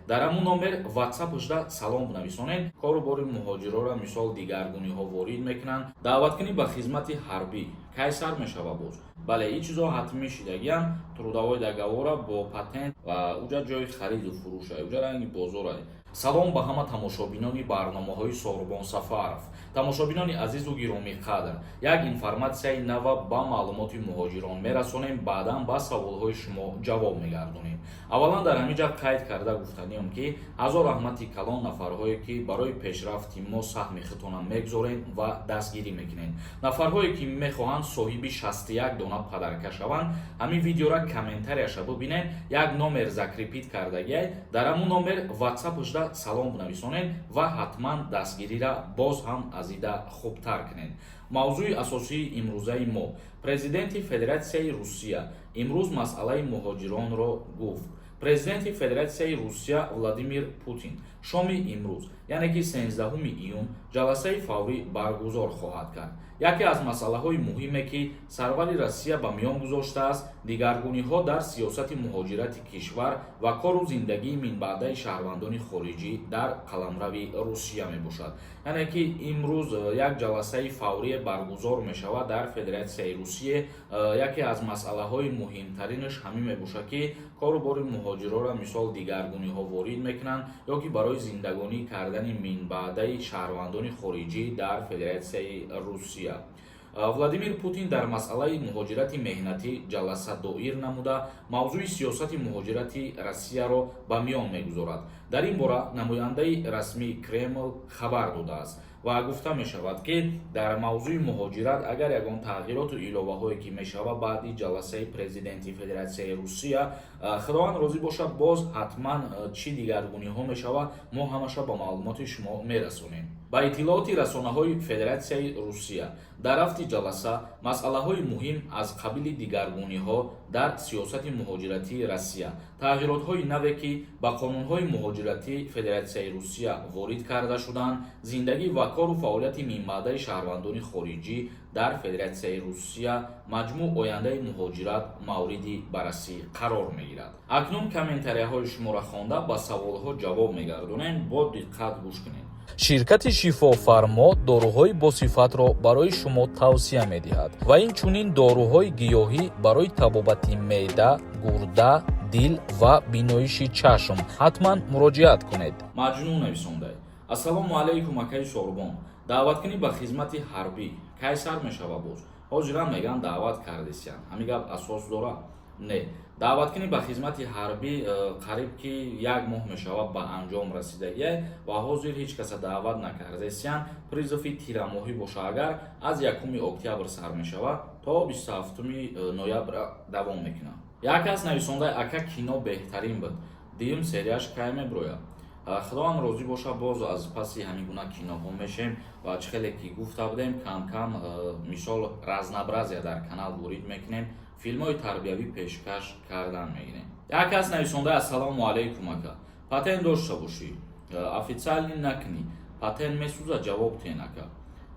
Дар ҳамун номер WhatsApp-шда салом бинависонед. Кору бори муҳоҷирора, мисол, дигаргуниҳо ворид мекунанд. Даъваткунӣ ба хизмати ҳарбӣ кай сар мешава боз? Бале, ин чизҳо ҳатмӣ шидагиянд. Трудовой договора бо патент ва уҷа ҷои хариду фурӯша, уҷа ранги бозора. Салом ба ҳама тамошобинони барномаҳои Соҳрубон Сафаров. Тамошобинони азизу гиромиқадр, як информатсияи нава ба маълумоти муҳоҷирон мерасонем, баъдан ба саволҳои шумо ҷавоб мегардонем. Аввалан, дар ҳамин ҷа қайд карда гуфтаниам, ки ҳазор раҳмати калон нафарҳое, ки барои пешрафти мо саҳми худтона мегузорем ва дастгирӣ мекунед. Нафарҳое, ки мехоҳанд соҳиби 61 дона подарка шаванд, ҳамин видеора комментарияша бибинед, як номер закрепить кардагиай. Дар ҳамун номер WhatsApp-шда салом бинависонед ва ҳатман дастгирира боз ҳам аз ида хубтар кунед. Мавзӯи асосии имрӯзаи мо: Президенти Федератсияи Русия имрӯз масъалаи муҳоҷиронро гуфт. Президенти Федератсияи Русия Владимир Путин шоми имрӯз, яъне ки 13 июн, ҷаласаи фаврӣ баргузор хоҳад кард. Яке аз масъалаҳои муҳиме, ки сарвари Россия ба миён гузоштааст, дигаргуниҳо дар сиёсати муҳоҷирати кишвар ва кору зиндагии минбаъдаи шаҳрвандони хориҷӣ дар қаламрави Русия мебошад. Яъне ки имрӯз як ҷаласаи фаврие баргузор мешавад дар Федератсияи Русия. Яке аз масъалаҳои муҳимтаринаш ҳамин мебошад, ки кору бори муҳоҷирора, мисол, дигаргуниҳо ворид мекунанд ё ки барои зиндагонӣ кардани минбаъдаи шаҳрвандони хориҷӣ дар Федератсияи Русия. Владимир Путин дар масъалаи муҳоҷирати меҳнатӣ ҷаласа доир намуда, мавзӯи сиёсати муҳоҷирати Россияро ба миён мегузорад. Дар ин бора намояндаи расмии Кремл хабар додааст ва гуфта мешавад, ки дар мавзӯи муҳоҷират агар ягон тағйироту иловаҳое ки мешавад баъди ҷаласаи президенти Федератсияи Русия, Худованд розӣ бошад, боз ҳатман чӣ дигаргуниҳо мешавад, мо ҳамаша ба маълумоти шумо мерасонем. Ба иттилооти расонаҳои Федератсияи Русия, дар рафти ҷаласа масъалаҳои муҳим аз қабили дигаргуниҳо дар сиёсати муҳоҷиратии Россия, тағйиротҳои наве, ки ба қонунҳои муҳоҷиратии Федератсияи Русия ворид карда шуданд, зиндагӣ ва кору фаъолияти минбаъдаи шаҳрвандони хориҷӣ дар Федератсияи Русия, маҷмӯъ ояндаи муҳоҷират мавриди баррасӣ қарор мегирад. Акнун комментарияҳои шуморо хонда, ба саволҳо ҷавоб мегардонем. Бо диққат гӯш кунед. Ширкати «Шифофармо» доруҳои босифатро барои шумо тавсия медиҳад ва инчунин доруҳои гиёҳӣ барои табобати меъда, гурда, дил ва биноиши чашм. Ҳатман муроҷиат кунед. Маҷнун нависондай: «Ассалому алайкум, акаи Сорбон. Даъваткунӣ ба хизмати ҳарбӣ кай сар мешава боз? Ҳозирам меган, даъват кардесиян. Ҳамин гап асос дора?» Не, даъваткунӣ ба хизмати ҳарбӣ қариб ки як моҳ мешавад, ба анҷом расидагия ва ҳозир ҳеҷ каса даъват накардесиян. Призыви тирамоҳӣ боша агар, аз 1 октябр сар мешавад, то 27 ноябр давом мекунад. Як кас нависондаи: «Ака, кино беҳтарин буд, дуюм серияш кай меброяд?» Худованд розӣ боша, боз аз паси ҳамин гуна киноҳо мешем ва чӣ хеле ки гуфта будем, кам-кам, мисол, разнообразия дар канал ворид мекунем, филмҳои тарбиявӣ пешкаш кардан мегирем. Як кас нависонда: «Ассалому алайкум, ака. Патент дошта бошӣ, официальный накунӣ, патент месӯза? Ҷавоб тен, ака».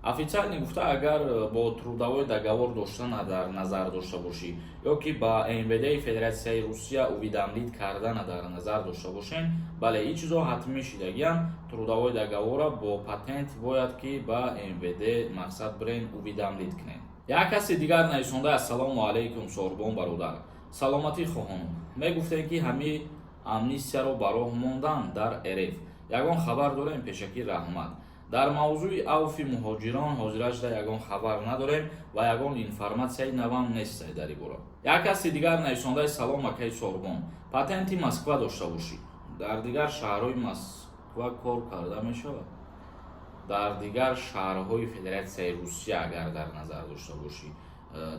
Официальный гуфта, агар бо трудовой договор доштана дар назар дошта бошӣ ё ки ба МВД Федератсияи Русия уведомить кардана дар назар дошта бошем, бале, ин чизҳо ҳатмӣ шидагиянд. Трудовой договора бо патент бояд ки ба МВД, мақсад, бирен, уведомить кунем. Як каси дигар нависонда: «Ассалому алайкум, Сорбон бародар, саломатӣ хоҳонам. Мегуфтем, ки ҳамин амнистияро ба роҳ мондан дар РФ ягон хабар дорем? Пешакӣ раҳмат». Дар мавзӯи авфи муҳоҷирон ҳозирашда ягон хабар надорем ва ягон информатсияи навам нестай дар ин бора. Як каси дигар нависондаи: «Салом, акаи Сорбон. Патенти Москва дошта бошӣ, дар дигар шаҳрҳои Москва кор карда мешавад?» Дар дигар шаҳрҳои Федератсияи Русия агар дар назар дошта бошӣ,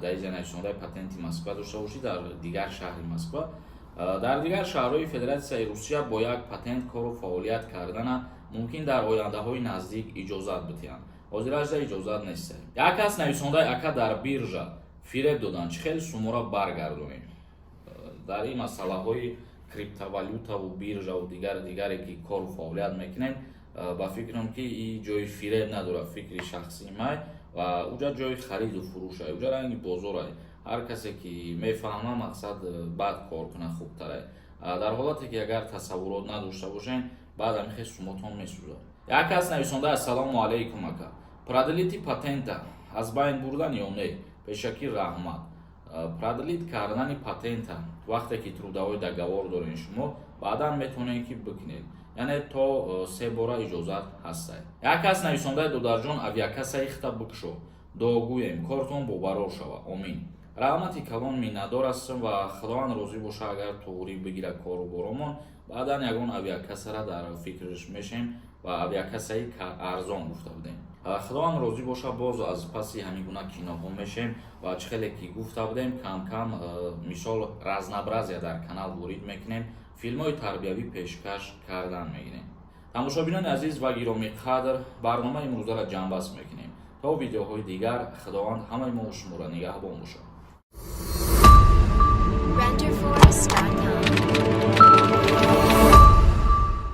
дар инҷа нависондаи патенти Москва дошта бошӣ, дар дигар шаҳри Москва, дар дигар шаҳрҳои Федератсияи Русия бо як патент кору фаъолият кардана мумкин дар ояндаҳои наздик иҷозат бидиҳанд, ҳозиражда иҷозат нест. Як кас нависондаи: «Ака, дар биржа фиреб доданд, чӣ хел суммаро баргардонем?» Дар ин масъалаҳои криптовалютаву биржаву дигар дигаре ки кору фаъолият мекунем, ба фикрам, ки и ҷои фиреб надорад, фикри шахсии май, ва уҷа ҷои хариду фурӯшай, уҷа ранги бозорай. Ҳар касе ки мефаҳма, мақсад, баъд кор кунад, хубтарай. Дар ҳолате ки агар тасаввурот надошта бошен, баъд ҳамихе сумотон месӯзад. Як кас нависонда: «Ассалому алайкум, ака, продлить патента аз байн бурдан ё не? Пешакӣ раҳмат». Продлить кардани патента, вақте ки трудовой договор дорен шумо, баъдан метавонед, ки бикунед, яъне то се бора иҷозат ҳастай. Як кас нависондаи: «Додарҷон, авиакассаи хита бикушо, дуогӯем, кортон бобарор шава, омин». Раҳмати калон, миннатдор ҳастам ва Худованд розӣ боша. Агар туғрӣ бигира кору боромон, баъдан ягон авиакассара дар фикраш мешем ва авиакассаи арзон гуфта будем. Худованд розӣ боша, боз аз паси ҳамин гуна киноҳо мешем ва чӣ хеле ки гуфта будем, кам-кам, мисол, разнообразия дар канал ворид мекунем, филмҳои тарбиявӣ пешкаш кардан мегирем. Тамошобинони азиз ва гиромиқадр, барномаи имрӯзаро ҷамъбаст мекунем. То видеоҳои дигар Худованд ҳамаи мо шуморо нигаҳбон бошад. Renderforest.com.